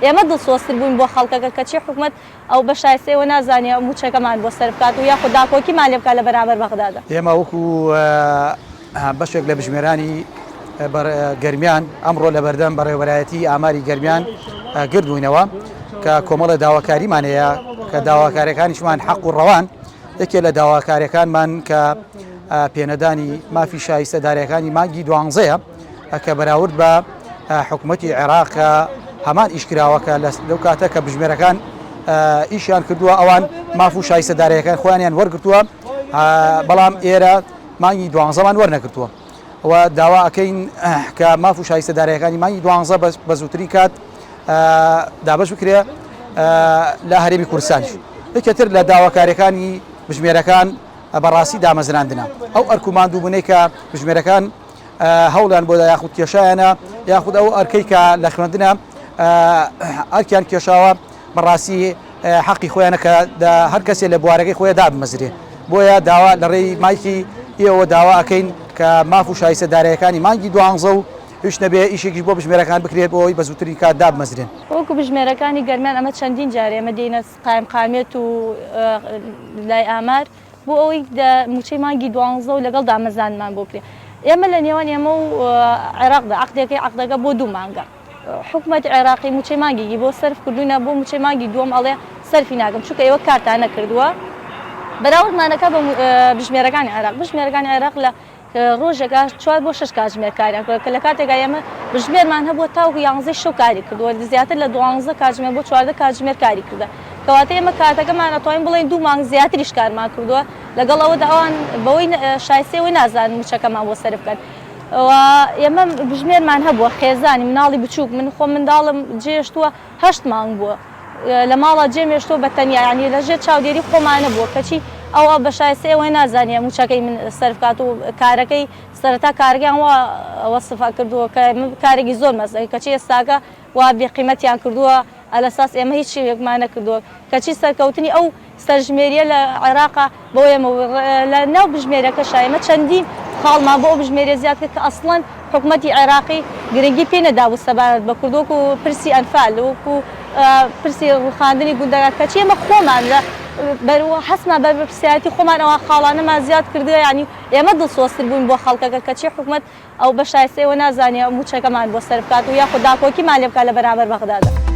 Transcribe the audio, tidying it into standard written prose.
ئێمە دڵسۆزتر بووین بۆ خەڵکەکە کەچی حکومەت ئەو بە شایستەیەوە نازانێ مووچەکەمان بۆ سەرف بکات و یاخود داکۆکیمان لێ بکات لە بەرامبەر بەغدادا. ئێمە وەکو بەشێک لە بژمێرانی گەرمیان ئەمڕۆ لە بەردەم بەڕێوەبەرایەتی ئاماری گەرمیان گردبووینەوە کە کۆمەڵە داواکاریمان هەیە کە داواکاریەکانیشمان حەق و ڕەوان یەکێ لە داواکاریەکانمان کە پێنەدانی مافی شایستە دارەکانی مانگی دوانزەیە کە بەراورد بە حکوومەتی عێراق کە هەمان ئیش کراوە کە لەو کاتە کە بژمێرەکان ئیشیان کردووە ئەوان ماف و شایستە دارایەکان خۆیانیان وەرگتووە بەڵام ئێرە مانگی دوانزەمان وەرنەگرتووە و داوا ئەکەین کە ماف و شایستە دارایەکانی مانگی دوانزە بە زووترین کات دابەش بکرێ لە هەرێمی کوردستانیش یەکێتر لە داواکاریەکانی بژمێرەکان بەڕاستی دامەزراندنە ئەو ئەرک و ماندووبوونەی کە بژمێرەکان هەوڵیان بۆدا یاخود کێشایانە یاخود ئەو ئەرکەی کە لە خوێندنە ئەرکیان کێشاوە بەڕاستی حەقی خۆیانە کە هەر کەسێ لە بوارەکەی خۆیان دابمەزرێ بۆیە داوا لە ڕێی مایکی ئێوە داوا ئەکەین کە ماف و شایستە دارایەکانی مانگی دوانزە و هیچ نەبێ ئیشێکیش بۆ بژمێرەکان بکرێت بۆ ئەوەی بە زووترین کات دابمەزرێن. وەکو بژمێرەکانی گەرمیان ئەمە چەندین جارە ئێمە دێینە قایمقامیەت و لای ئامار بۆ ئەوەی مووچەی مانگی دوانزە و لەگەڵ دامەزراندنمان بۆ بکرێت. ئێمە لە نێوان ئێمە و عێراقدا عەقدێک هەیە عەقدەکە بۆ دوو مانگە. حکومەتی عێراقی مووچەی مانگێکی بۆ سەرف کردووینە بۆ مووچەی مانگی دووەم ئەڵێ سەرفی ناکەم چونکە ئێوە کارتان نەکردووە. بەراوردمان ئەکا بە بژمێرەکانی عێراق. بژمێرەکانی عێراق لە ڕۆژێکا چوار بۆ شەش کاتژمێر کاریان کردووە کە لە کاتێکا ئێمە بژمێرمان هەبووە تاوەکو یانزەی شەو کاری کردووە زیاتر لە دوانزە کاتژمێر بۆ 14 کاتژمێر کاری کردە کەواتە ئێمە کاتەکەمان ئەتوانین بڵێین دوو مانگ زیاتریش کارمان کردووە لەگەڵ ئەوەدا ئەوان بەوەی شایستەی ئەوەی نازانن مووچەکەمان بۆ سەرف بکەن و ئێمە بژمێرمان هەبووە خێزانی مناڵی بچووک من خۆم منداڵم جێشتووە هەشت مانگ بووە لە ماڵا جێم هێشتووە بە تەنیا یانی لە ژێر چاودێری خۆما نەبووە کەچی ئەو بە شایستەی ئەوەی نازانیە مووچەکەی من سەرف کات و کارەکەی سەرەتا کارەکەیان وا وەسف ئەکردووە کە من کارێکی زۆر مەزنە کەچی ئێستاکە وا بێ قیمەتیان کردووە ئەلەساس ئێمە هیچ شتێکمان نەکردووە کەچی سەرکەوتنی ئەو سەرژمێریە لە عێراقا بۆ ئێمە لە ناو بژمێرەکەشا ئێمە چەندین خاڵمان بۆ ئەو بژمێریە زیاد کرد کە ئەسڵەن حکومەتی عێراقی گرنگی پێ نەدابوو سەبارەت بە کورد وەکو پرسی ئەنفال وەکو پرسی ڕوخاندنی گوندەکان کەچی ئێمە خۆمان لە هەستمان بە بەرپرسیارەتی خۆمان ئەوان خاڵانەمان زیاد کردووە یانی ئێمە دڵسۆزتر بووین بۆ خەڵکەکە کەچی حکومەت ئەو بە شایستەی ئەوە نازانێ مووچەکەمان بۆ سەرف بکات و یاخود داکۆکیمان لێ بکات لە بەرامبەر بەغدادا.